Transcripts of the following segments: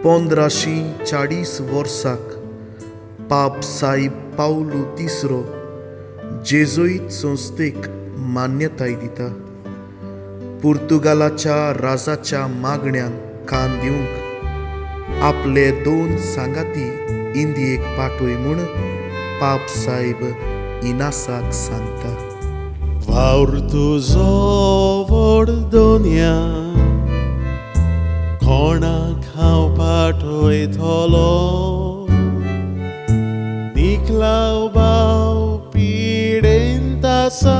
1540 वर्साक पाप सायब पावलू तिसरो जेजुईत संस्थेक मान्यताय दिता. पुर्तुगालाच्या राजाच्या मागण्यांक कान दिवंक आपले 2 सांगाती इंदियेक पाठय म्हूण पाप सायब इनासाक सांगता. वावर तुजो व्हड दोनया, कोणाक हांव पाठयतलो, निकलाव भाव पिडेंत आसा,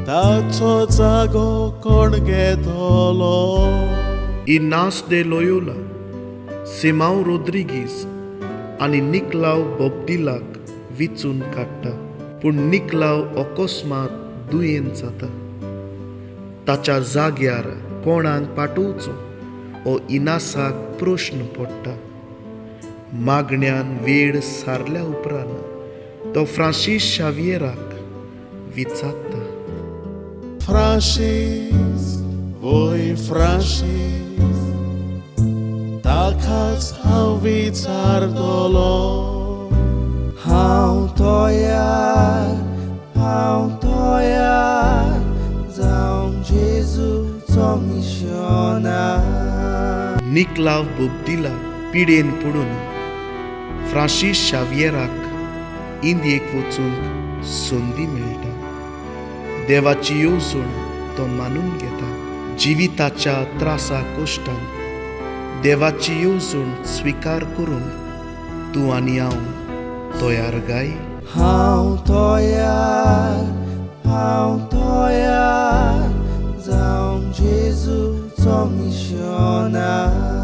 ताचो जागो कोण घेतलो. इनास दे लोयोला, सिमांव रोद्रिगीस आनी निकलाव बोबदिलाक विचून काडटा. पूण निकलाव अकस्मात दुयेंत जाता. ताच्या जाग्यार कोणाक पाठोवचो हो इनासाक प्रश्न पडटा. मागण्यान वेळ सारल्या उपरांत तो फ्रांसीस शावियेराक विचारता. फ्रांसीस वय फ्रांसीस, ताकाच हांव विचारतलो. हांव तयार, हांव तयार जावंक जेजूचो मिशनार. निकलाव बोबदिला पिडेन पडून फ्रांसीस शावियेराक इंदियेक वचूंक संदी मेळटा. देवाची येवजण तो मानून घेता. जिविताच्या त्रासा कश्टान देवाची येवजण स्विकार करून तूं आनी हांव तयार गाय. हांव तयार, हांव तयार जावंक जेजूचो मिशनार.